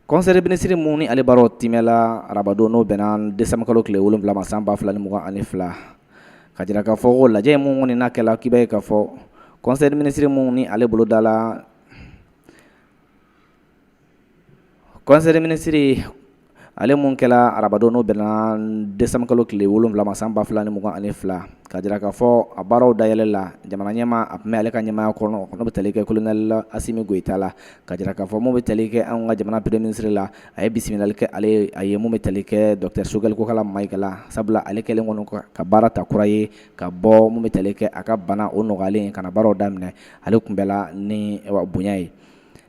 Conseil des ministres mun ni ale baaraw timɛla arabadon, n'o bɛnna décembre kalo tile 7 ma, san 2022, ka jira k'a fɔ ko lajɛ mun kɔni n'a kɛla, k'i b'a ye k'a fɔ conseil des ministres mun ni ale boloda la, conseil des ministres ale mun kɛla arabadon, n'o bɛnna décembre kalo tile 7 ma, san 2022, ka jira k'a fɔ a baaraw dayɛlɛ la, jamana ɲɛmaa a tun bɛ ale ka ɲɛmaaya kɔnɔ, n'o bɛ tali kɛ colonel Assimi Goïta la. Ka jira k'a fɔ mun bɛ tali kɛ anw ka jamana premier ministre la, a ye bisimilali kɛ ale a ye mun bɛ tali kɛ docteur Choguel Kokalla Maïga la, sabula ale kɛlen kɔni ka baara ta kura ye ka bɔ mun bɛ tali kɛ a ka bana o nɔgɔyalen ka na baaraw daminɛ, ale kunbɛla ni bonya ye.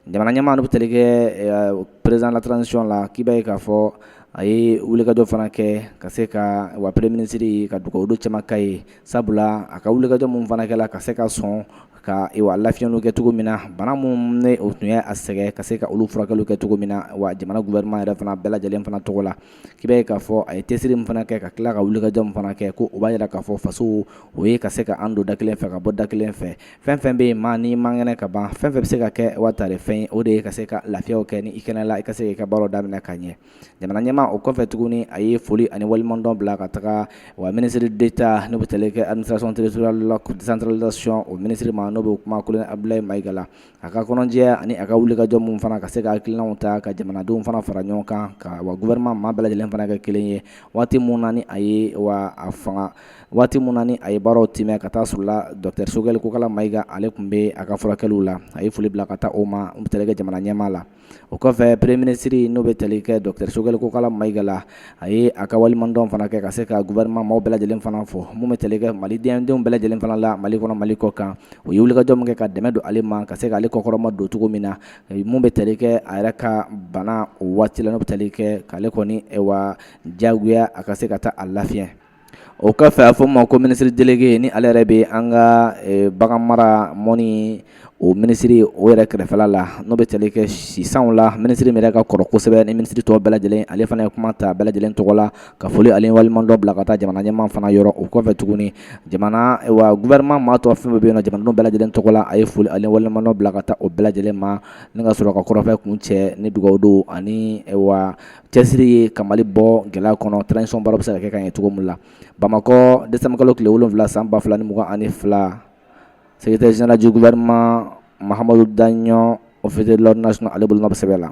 Jamana ɲɛmaa, n'o bɛ tali kɛ président de la transition la, k'i b'a ye k'a fɔ a ye wulikajɔ fana kɛ ka se ka wa premier ministre ka dugawu caman k'a ye, sabula a ka wulikajɔ mun fana kɛla ka se ka sɔn ka wa lafiyɛnw kɛ cogo min na, bana mun ne o tun ye a sɛgɛn, ka se ka olu furakɛliw kɛ cogo min na, wa jamana gouvernement yɛrɛ fana bɛɛ lajɛlen fana tɔgɔ la, k'i b'a ye k'a fɔ a ye cɛsiri min fana kɛ, ka tila ka wulikajɔ min fana kɛ, ko o b'a jira k'a fɔ faso o ye ka se ka an don da kelen fɛ ka bɔ da kelen fɛ. Fɛn fɛn bɛ yen, maa n'i man kɛnɛ ka ban, fɛn fɛn bɛ se ka kɛ wa tare fɛn ye, o de ye ka se ka lafiyaw kɛ ni i kɛnɛ la, i ka se k'i ka baaraw daminɛ ka ɲɛ. Jamana ɲɛmaa o kɔfɛ tuguni, a ye foli ani waleɲumandɔn bila ka taga wa ministre d'État, n'o bɛ tali kɛ administration territoriale la décentralisation, o ministre ma, n'o bɛ kuma colonel Abdoulaye Maïga la, a ka kɔnɔjɛya ani a ka wulikajɔ mun fana ka se ka hakilinaw ta ka jamanadenw fana fara ɲɔgɔn kan, ka wa gouvernement maa bɛɛ lajɛlen fana kɛ kelen ye. Waati mun na ni a ye wa a fanga, waati mun na ni a ye baaraw timɛ ka taa sɔrɔ docteur Choguel Kokalla Maïga ale tun bɛ a ka furakɛliw la, a ye foli bila ka taa o ma, o bɛ tali kɛ jamana ɲɛmaa la. O kɔfɛ, premier ministre, n'o bɛ tali kɛ docteur Choguel Kokalla Maïga la, a ye a ka waleɲumandɔn fana kɛ ka se ka gouvernement maaw bɛɛ lajɛlen fana fo, mun bɛ tali kɛ malidenw bɛɛ lajɛlen fana la, Mali kɔnɔ, Mali kɔ kan, o ye wulikajɔ min kɛ ka dɛmɛ don ale ma, ka se k'ale kɔkɔrɔma don cogo min na, mun bɛ tali kɛ a yɛrɛ ka bana o waati la, n'o bɛ tali kɛ k'ale kɔni wa diyagoya a ka se ka taa a lafiɲɛ. O kɔfɛ, a fɔ ma ko ministre délégué, ni ale yɛrɛ bɛ an ka bagan mara mɔni o minisiri o yɛrɛ kɛrɛfɛla la, n'o bɛ tali kɛ sisanw la, minisiri min yɛrɛ ka kɔrɔ kosɛbɛ ni minisiri tɔw bɛɛ lajɛlen, ale fana ye kuma ta bɛɛ lajɛlen tɔgɔ la ka foli ani waleɲumandɔn bila ka taa jamana ɲɛmaa fana yɔrɔ. O kɔfɛ tuguni, jamana wa gouvernement maa tɔ fɛn bɛ yen nɔ, jamanadenw bɛɛ lajɛlen tɔgɔ la, a ye foli ani waleɲumandɔn bila ka taa o bɛɛ lajɛlen ma, ni ka sɔrɔ ka kɔrɔfɛ kun cɛ ni dugawu don ani wa cɛsiri ye ka Mali bɔ gɛlɛya kɔnɔ, transition baara bɛ se ka kɛ ka ɲɛ cogo min la. Bamakɔ, décembre kalo tile 7, san 2022, secrétaire général du gouvernement Mahamadou Dagnon, officier de l'ordre national, ale bolonɔ bɛ sɛbɛn la.